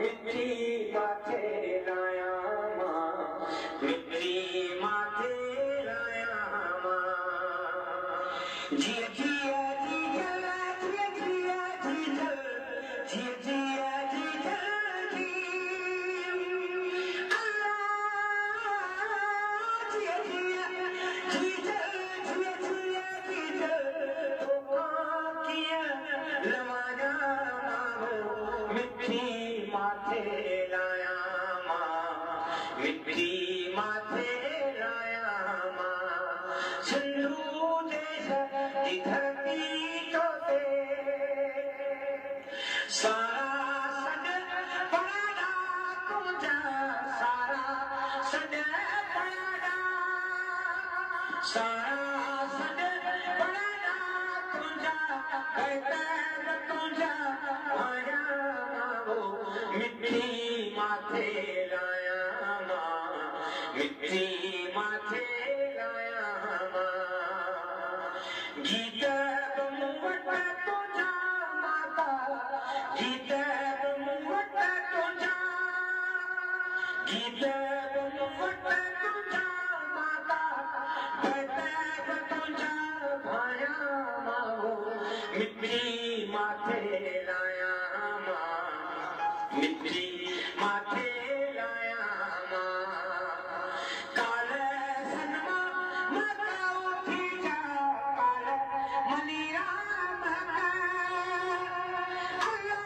مٺي ماٿي لايان مان، مٺي ماٿي لايان مان. جيء جيء جيجل، جيء جيء جيجل، جيء جيء جيجل جي. الله جيء جيء جيجل، جيء جيء جيجل، توکان ڪيئن لوايان مان مٺي ماٿي لايان مان، مٺي ماٿي لايان مان. سنڌو ديش جي ڌرتي توتي سارا سڏ پڙاڏا تنهنجا، سارا سڏ پڙاڏا، سارا سڏ پڙاڏا تنهنجا، بيت به تنهنجا ڀانيان مان وو، مٺي ماٿي لايان مان، مٺي ماٿي لايان مان. گيت به مون وٽ تنهنجا ماتا، گيت به مون وٽ تنهنجا، گيت به مون وٽ تنهنجا ماتا، بيت به تنهنجا ڀانيان مان وو، مٺي ماٿي لايان مان، مٺي ماٿي لايان مان. ڪالهه سنما مڪائو ٿي جا، ڪالهه مليرا مڪ الله،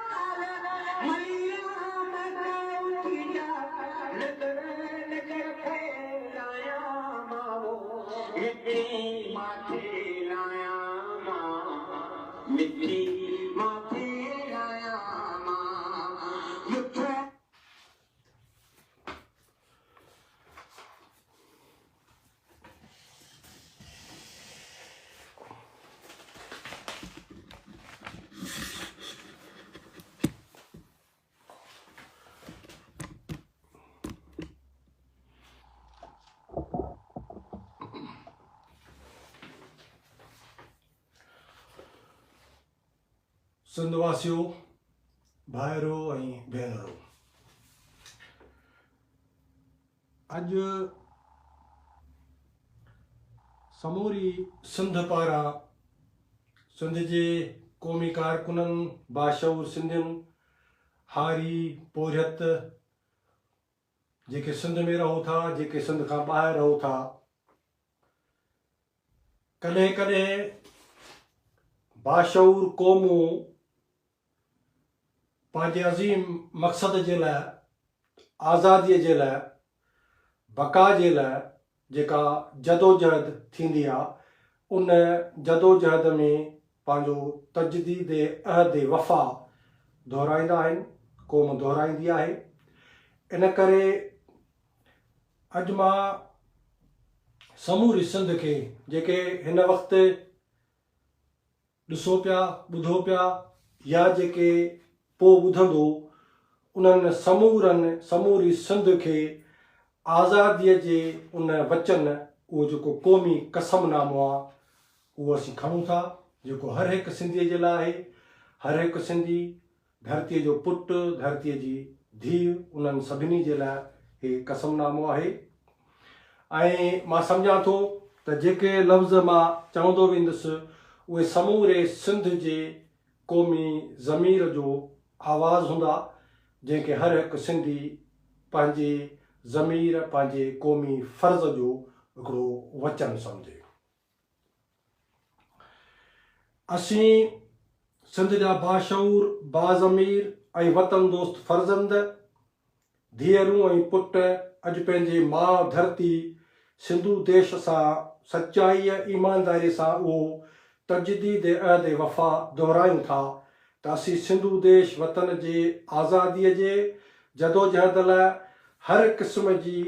ڪالهه مليرا مڪائو ٿي جا، نگر نگر ڦهلايان مان وو، مٺي ماٿي لايان مان، مٺي ماٿي لايان مان. سنڌ واسيو، ڀائرو ۽ ڀينرو، اڄ سموري سنڌ پاران سنڌ جي قومي ڪارڪنن، باشعور سنڌين، هاري، پورهيت، جيڪي سنڌ ۾ رهو ٿا، جيڪي سنڌ کان ٻاهر رهو ٿا، ڪڏهن ڪڏهن باشعور قومون پنهنجي عظيم مقصد جي لاء، آزاديء جي لاء، بقا جي لاء جيڪا جدوجهد ٿيندي آ، ان جدوجهد ۾ پنهنجو تجديد عهد وفا دهرائيندا آهن، قوم دهرائيندي آهي. ان ڪري اڄ مان سموري سنڌ کي جيڪي هن وقت ڏسو پيا، ٻڌو پيا يا جيڪي پو ٻڌندو انهن سمورن سموري سنڌ کي آزاديء جي ان وچن اهو جيڪو قومي قسم نامو آ اهو اسين کڻون ٿا جيڪو هر هڪ سنڌيء جي لاء آهي هر هڪ سنڌي ڌرتيء جو پٽ، ڌرتيء جي ڌيء، انهن سڀني جي لاء هي قسم نامو آهي ۽ مان سمجهان ٿو ته جيڪي لفظ مان چوندو ويندس اهي سموري سنڌ جي قومي ضمير جو آواز هوندا، جنهن کي هر هڪ سنڌي پنهنجي ضمير، پنهنجي قومي فرض جو هڪڙو وچن سمجهي. اسين سنڌ جا باشعور، باضمير ۽ وطن دوست فرزند، ڌيئرون ۽ پٽ اڄ پنهنجي ماء ڌرتي سنڌو ديش سان سچائيء ايمانداريء سان اهو تجديد عهد وفا دهرايون ٿا ته اسين سنڌو ديش وطن جي آزاديء جي جدوجهد لاء هر قسم جي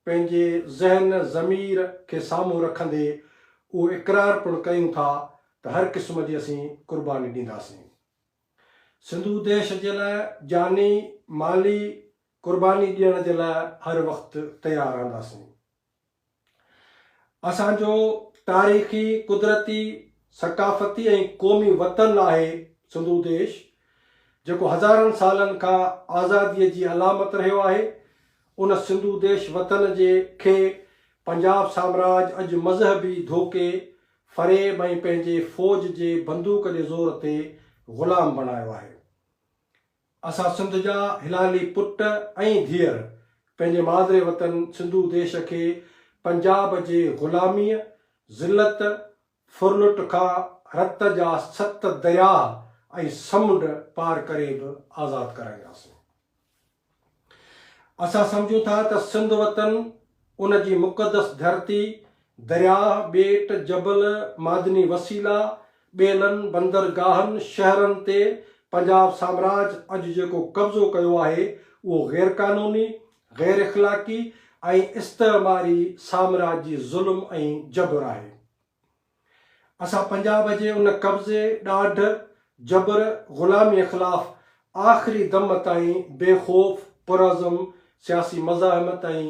پنهنجي ذهن، ضمير، کي سامهون رکندي اهو اقرار پڻ ڪيون ٿا ته هر قسم جي اسين قرباني ڏينداسين. سنڌو ديش جي لاء جاني، مالي قرباني ڏيڻ جي لاء هر وقت تيار رهنداسين. اسان جو تاريخي، قدرتي، ثقافتي ۽ قومي وطن آهي سنڌو ديش. جيڪو هزارن سالن کان آزاديء جي علامت رهيو آهي، ان سنڌو ديش وطن جي کي پنجاب سامراج اڄ مذهبي ڌوڪي، فريب ۽ پنهنجي فوج جي بندوق جي زور تي غلام بڻايو آهي. اسان سنڌ جا هلالي پٽ ۽ ڌيئر پنهنجي مادر وطن سنڌو ديش کي پنجاب جي غلاميء، ذلت، ڦرلٽ کان رت جا ست درياهه ۽ سمنڊ پار ڪري به آزاد ڪرائينداسين. اسان سمجهون ٿا ته سنڌ وطن، ان جي مقدس ڌرتي، درياهه، ٻيٽ، جبل، معدني وسيلا، ٻيلن، بندرگاهن، شهرن تي پنجاب سامراج اڄ جيڪو قبضو ڪيو آهي اهو غيرقانوني، غير اخلاقي ۽ استعماري سامراجي ظلم ۽ جبر آهي. اسان پنجاب جي ان قبضي، ڏاڍ، جبر، غلاميء خلاف آخري دم تائين بي خوف، پرعزم سياسي مزاحمت ۽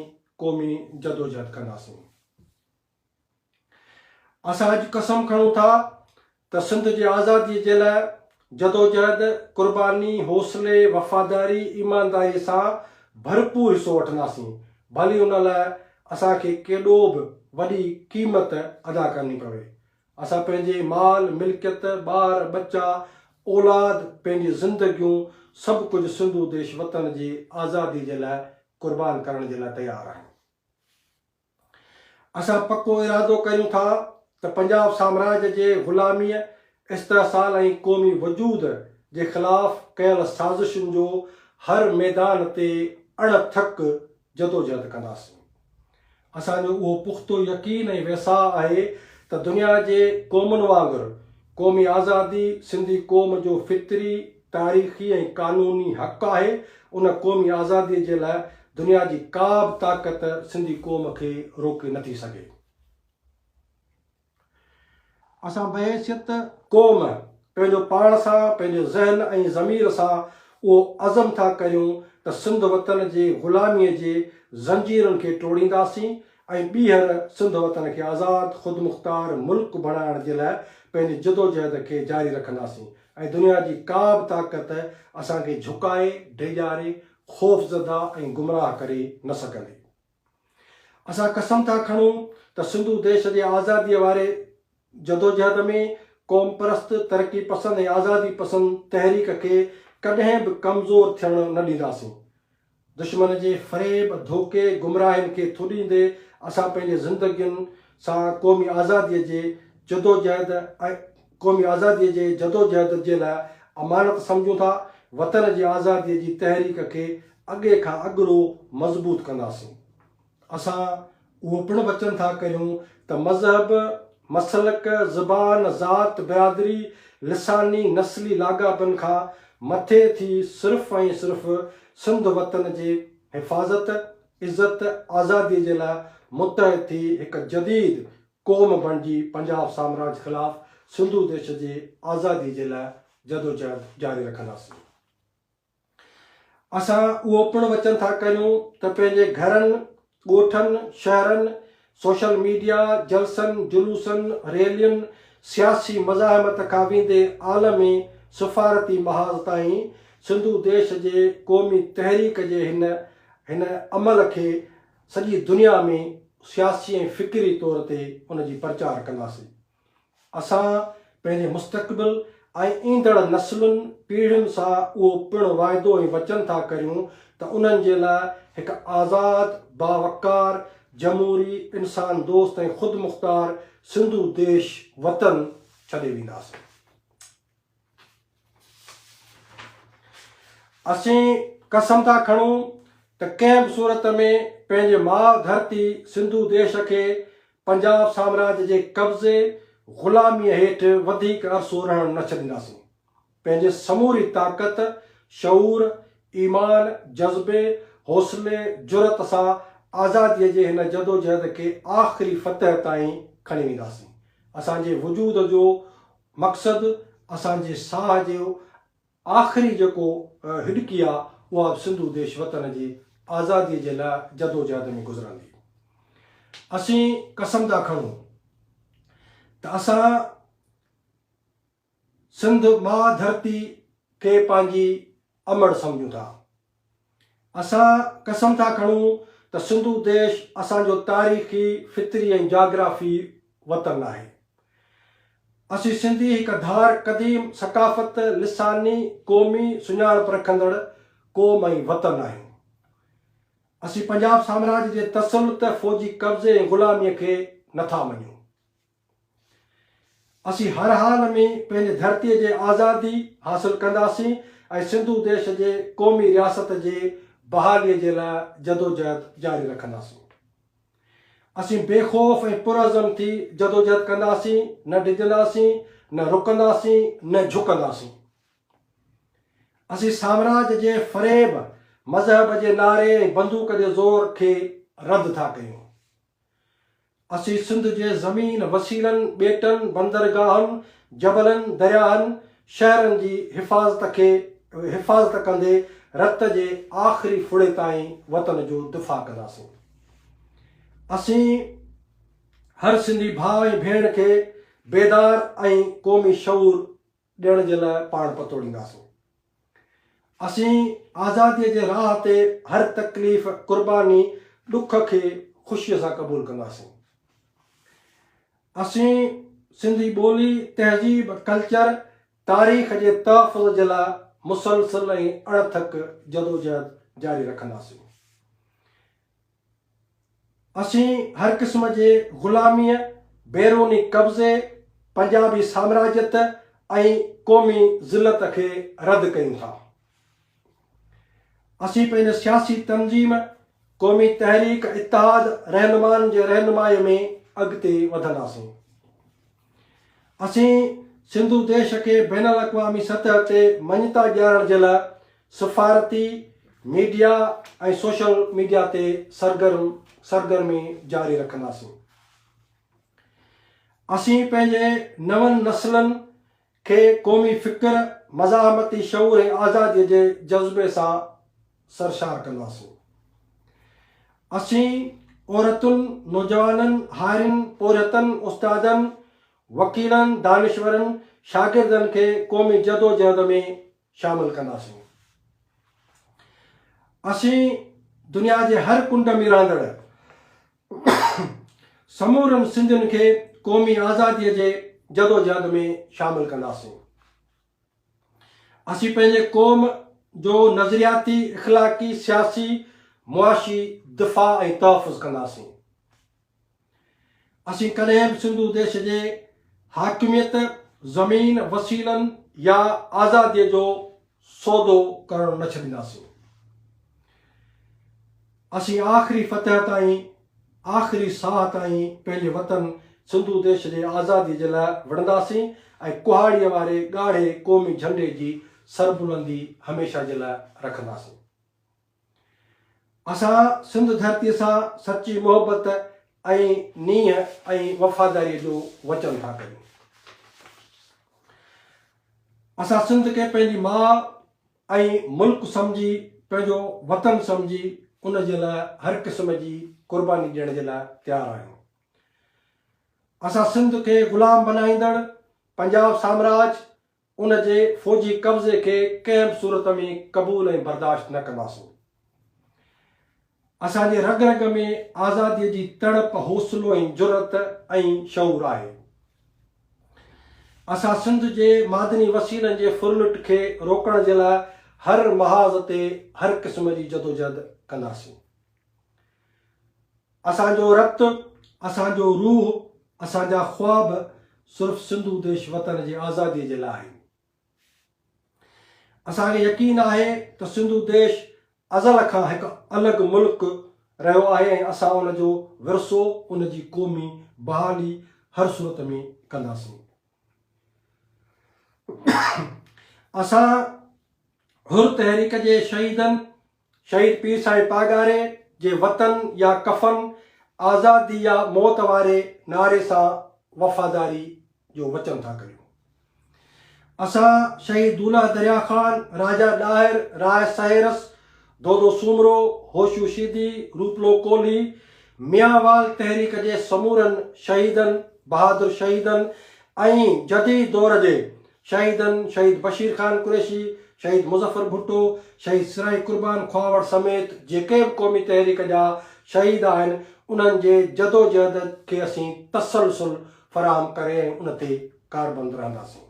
قومي جدوجهد ڪنداسين. اسان اڄ قسم کڻون ٿا ته سنڌ جي آزاديء جي لاء جدوجهد، قرباني، حوصلي، وفاداري، ايمانداريء سان ڀرپور حصو وٺنداسين، ڀلي ان لاء اسان کي ڪيڏو به وڏي قيمت ادا ڪرڻي پوي. اسان پنهنجي مال، ملڪيت، ٻار، ٻچا، اولاد، پنهنجي زندگيون سڀ ڪجهه سنڌو ديش وطن جي آزادي جي لاء قربان ڪرڻ جي لاء تيار آهيون. اسان پڪو ارادو ڪريون ٿا ته پنجاب سامراج جي غلاميء، استحصال ۽ قومي وجود جي خلاف ڪيل سازشن جو هر ميدان تي اڻ ٿڪ جدوجهد ڪنداسين. اسان جو اهو پختو يقين ۽ ويساهه آهي ته دنيا جي قومن وانگر قومي آزادي سنڌي قوم جو فطري، تاريخي ۽ قانوني حق آهي، ان قومي آزادي جي لاء دنيا جي ڪا به طاقت سنڌي قوم کي روڪي نٿي سگهي. اسان بحيثيت قوم پنهنجو پاڻ سان، پنهنجي ذهن ۽ ضمير سان اهو عزم ٿا ڪريون ته سنڌ وطن جي غلاميء جي زنجيرن کي ٽوڙينداسين ۽ ٻيهر سنڌ وطن کي آزاد، خودمختار ملڪ بڻائڻ جي لاء پنهنجي جدوجهد کي جاري رکنداسين ۽ دنيا جي ڪا به طاقت اسان کي جهڪائي، ڊيڄاري، خوفزده ۽ گمراهه ڪري نه سگهندي. اسان قسم ٿا کڻون ته سنڌو ديش جي آزاديء واري جدوجهد ۾ قومپرست، ترقي پسند ۽ آزادي پسند تحريڪ کي ڪڏهن به ڪمزور ٿيڻ نه ڏينداسين. دشمن جي فريب، ڌوڪي، گمراهين کي ٿڏيندي اسان پنهنجي زندگين سان قومي آزاديء جي جدوجهد ۽ قومي آزاديء جي جدوجهد جي لاء امانت سمجهون ٿا، وطن جي آزاديء جي تحريڪ کي اڳي کان اڳرو مضبوط ڪنداسين. اسان اهو پڻ وچن ٿا ڪريون ته مذهب، مسلڪ، زبان، ذات، برادري، لساني، نسلي لاڳاپن کان مٿي ٿي صرف ۽ صرف سنڌ وطن جي حفاظت، عزت، آزادي جي لاء متحد ٿي هڪ جديد قوم بڻجي پنجاب سامراج خلاف سنڌو ديش جي آزادي جي لاء جدوجهد جاري رکنداسين. اسان اهو پڻ وچن ٿا ڪريون ته پنهنجي گهرن، ڳوٺن، شهرن، سوشل ميڊيا، جلسن، جلوسن، ريلين، سياسي مزاحمت کان ويندي عالمي سفارتي محاذ تائين سنڌو ديش جي قومي تحريڪ جي هن هن عمل کي سڄي دنيا ۾ سياسي ۽ فڪري طور تي ان جي پرچار ڪنداسين. اسان پنهنجي مستقبل ۽ ايندڙ نسلن، پيڙهين سان اهو پڻ واعدو ۽ وچن ٿا ڪريون ته انهن جي لاء هڪ آزاد، باوقار، جمهوري، انسان دوست ۽ خودمختار سنڌو ديش، وطن، ڇڏي وينداسين. اسين قسم ٿا کڻون ته ڪنهن به صورت ۾ پنهنجي ماء ڌرتي سنڌو ديش کي پنجاب سامراج جي قبضي، غلاميء هيٺ وڌيڪ عرصو رهڻ نه ڇڏينداسين. پنهنجي سموري طاقت، شعور، ايمان، جذبي، حوصلي، جرئت سان آزاديء جي هن جدوجهد کي آخري فتح تائين کڻي وينداسين. اسان جي وجود جو مقصد اسان جي ساهه جو آخري جيڪو هڏڪي آ اها به سنڌو ديش وطن جي آزادي جي لاء جدوجهد ۾ گذرندي. اسين قسم ٿا کڻون ته اسان سنڌ ماء ڌرتي کي پنهنجي امڙ سمجهون ٿا. اسان قسم ٿا کڻون ته سنڌو ديش اسان جو تاريخي، فطري ۽ جاگرافي وطن آهي. اسين سنڌي هڪ ڌار قديم ثقافت، لساني، قومي سڃاڻپ رکندڙ قوم ۽ وطن آهيون. اسين پنجاب سامراج جي تسلط، فوجي قبضي ۽ غلاميء کي نٿا مڃون. اسين هر حال ۾ پنهنجي ڌرتيء جي آزادي حاصل ڪنداسين ۽ سنڌو ديش جي قومي رياست جي بحاليء جي لاء جدوجهد جاري رکنداسين. اسين بي خوف ۽ پرعزم ٿي جدوجهد ڪنداسين، نه ڊڄنداسين، نه رڪنداسين، نه جهڪنداسين. اسين سامراج جي فريب، مذهب جي نعري ۽ بندوق جي زور کي رد ٿا ڪيون. اسين سنڌ جي زمين، وسيلن، ٻيٽن، بندرگاهن، جبلن، درياهن، شهرن جي حفاظت کي حفاظت ڪندي رت جي آخري ڦڙي تائين وطن جو دفاع ڪنداسين. اسين هر سنڌي ڀاء ۽ ڀيڻ کي بيدار ۽ قومي شعور ڏيڻ جي لاء پاڻ پتوڙينداسين. اسين آزاديء جي راهه تي هر تڪليف، قرباني، ڏک کي خوشيء سان قبول ڪنداسين. اسين سنڌي ٻولي، تهذيب، ڪلچر، تاريخ جي تحفظ جي لاء مسلسل ۽ اڻٿڪ جدوجهد جاري رکنداسين. اسين هر قسم جي غلاميء، بيروني قبضي، پنجابي سامراجيت ۽ قومي ذلت کي رد ڪيون ٿا. اسين پنهنجي سياسي تنظيم، قومي تحريڪ اتحاد رهنمائن جي رهنمائيء ۾ اڳتي وڌنداسين. اسين سنڌو ديش کي بين الاقوامي سطح تي مڃتا ڏيارڻ جي لاء سفارتي، ميڊيا ۽ سوشل ميڊيا تي سرگرم سرگرمي جاري رکنداسين. اسين پنهنجي نون نسلن کي قومي فڪر، مزاحمتي شعور ۽ آزادي جي جذبي سان سرشار ڪنداسين. اسين عورتن، نوجوانن، هارين، پورهيتن، استادن، وڪيلن، دانشورن، شاگردن کي قومي جدوجهد ۾ شامل ڪنداسين. اسين دنيا جي هر ڪنڊ ۾ رهندڙ سمورن سنڌين کي قومي آزاديء جي جدوجهد ۾ شامل ڪنداسين. اسين پنهنجي قوم جو نظرياتي، اخلاقي، سياسي، معاشي دفاع ۽ تحفظ ڪنداسين. اسين ڪڏهن به سنڌو ديش جي حاڪميت، زمين، وسيلن يا آزاديء جو سودو ڪرڻ نه ڇڏينداسين. اسين آخري فتح تائين، آخري ساهه تائين پنهنجي وطن سنڌو ديش جي آزاديء جي لاء وڙهنداسين ۽ ڪهاڙيء واري ڳاڙهي قومي جهنڊي جي سربلندي هميشه جي لاء رکنداسين. اسان سنڌ ڌرتيء سان سچي محبت ۽ نينهن ۽ وفاداريء جو وچن ٿا ڪريون. اسان سنڌ کي پنهنجي ماء ۽ ملڪ سمجهي، پنهنجو وطن سمجهي ان جي لاء هر قسم جي قرباني ڏيڻ جي لاء تيار آهيون. اسان سنڌ کي غلام بنائيندڙ پنجاب سامراج ان جي فوجي قبضي کي ڪنهن به صورت ۾ قبول ۽ برداشت نه ڪنداسين. اسان جي رڳ رڳ ۾ آزاديء جي تڙپ، حوصلو ۽ جرئت ۽ شعور آهي. اسان سنڌ جي معدني وسيلن جي ڦرلٽ کي روڪڻ جي لاء هر محاذ تي هر قسم جي جدوجهد ڪنداسين. اسان جو رت، اسان جو روح، اسان جا خواب صرف سنڌو ديش وطن جي آزاديء جي لاء آهن. اسان کي يقين آهي ته سنڌو ديش ازل کان هڪ الڳ ملڪ رهيو آهي ۽ اسان ان جو ورثو، ان جي قومي بحالي هر صورت ۾ ڪنداسين. اسان حر تحريڪ جي شهيدن شهيد پير سائين پاڳاري جي وطن يا ڪفن، آزادي يا موت واري نعري سان وفاداري جو وچن ٿا ڪريون. اسان شهيد دولهه دريا خان، راجا ڏاهر، راء سهيرس، دودو سومرو، هوشو شيدي، روپلو ڪولهي، ميان وال تحريڪ جي سمورن شهيدن، بهادر شهيدن ۽ جديد دور جي شهيدن شهيد بشير خان قريشي، شهيد مظفر ڀٽو، شهيد سرائي قربان کهاوڙ سميت جيڪي به قومي تحريڪ جا شهيد آهن انهن جي جدوجهد کي اسين تسلسل فراهم ڪري ۽ ان تي ڪاربند رهنداسين.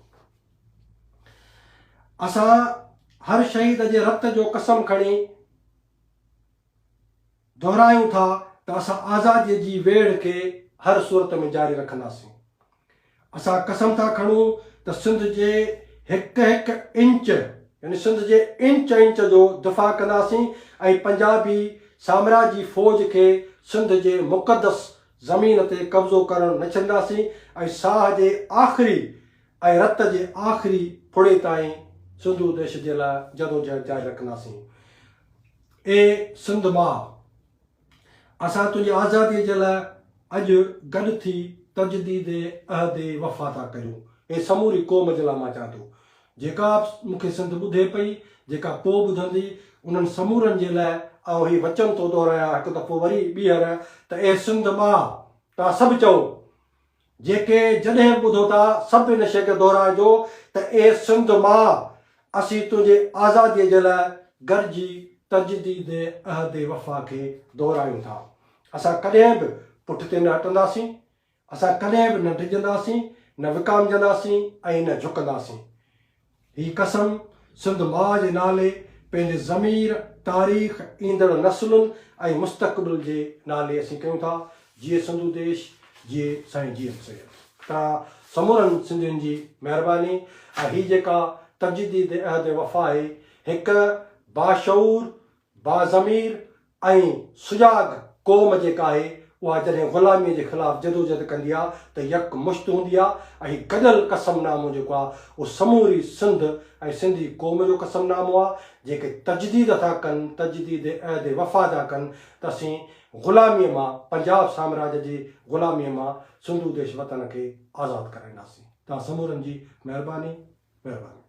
اسان هر شهيد جي رت جو قسم کڻي دهرايون ٿا ته اسان آزادي جي ويڙهه کي هر صورت ۾ جاري رکنداسين. اسان قسم ٿا کڻون ته سنڌ جي هڪ هڪ انچ يعني سنڌ جي انچ انچ جو دفاع ڪنداسين ۽ پنجابي سامراجي فوج کي سنڌ جي مقدس زمين تي قبضو ڪرڻ نه ڇڏنداسين ۽ ساهه جي آخري ۽ رت جي آخري ڦڙي تائين سنڌو ديش جي لاء جدوجهد جاري رکنداسين. اي سنڌ ماء! اسان تنهنجي آزاديء جي لاء اڄ گڏ ٿي تجديد عهد وفا ٿا ڪريون. اي سموري قوم جي لاء مان چوان ٿو، جيڪا به مون کي سنڌ ٻڌي پئي، جيڪا پوء ٻڌندي، انهن سمورن جي لاء آئون هي وچن ٿو دهرايان هڪ دفعو وري ٻيهر ته اي سنڌ ماء! توهان سڀ چئو، جيڪي جڏهن به ٻڌو ٿا سڀ ان شيء کي دهرائجو ته اي سنڌ ماء! اسين تنهنجي آزاديء جي لاء گڏجي تجديد عهد وفا کي دهرايون ٿا. اسان ڪڏهن به پٺتي نه هٽنداسين، اسان ڪڏهن به نه ڊڄنداسين، نه وڪامجنداسين ۽ نه جهڪنداسين. هي قسم سنڌ ماء جي نالي پنهنجي ضمير، تاريخ، ايندڙ نسلن ۽ مستقبل جي نالي اسين ڪيون ٿا. جيئي سنڌو ديش، جيئي سائين جي ايم سيد. توهان سمورن سنڌين جي مهرباني ۽ هي جيڪا تجديد عهد وفا آهي هڪ باشعور، باضمير ۽ سجاڳ قوم جيڪا آهي اها جڏهن غلاميء جي خلاف جدوجهد ڪندي آ ته يڪ مشت هوندي آ ۽ هي گڏيل قسم نامو جيڪو آ اهو سموري سنڌ ۽ سنڌي قوم جو قسم نامو آ جيڪي تجديد ٿا ڪن تجديد عهد وفا ٿا ڪن ته اسين غلاميء مان پنجاب سامراج جي غلاميء مان سنڌو ديش وطن کي آزاد ڪرائينداسين. توهان سمورن جي مهرباني مهرباني.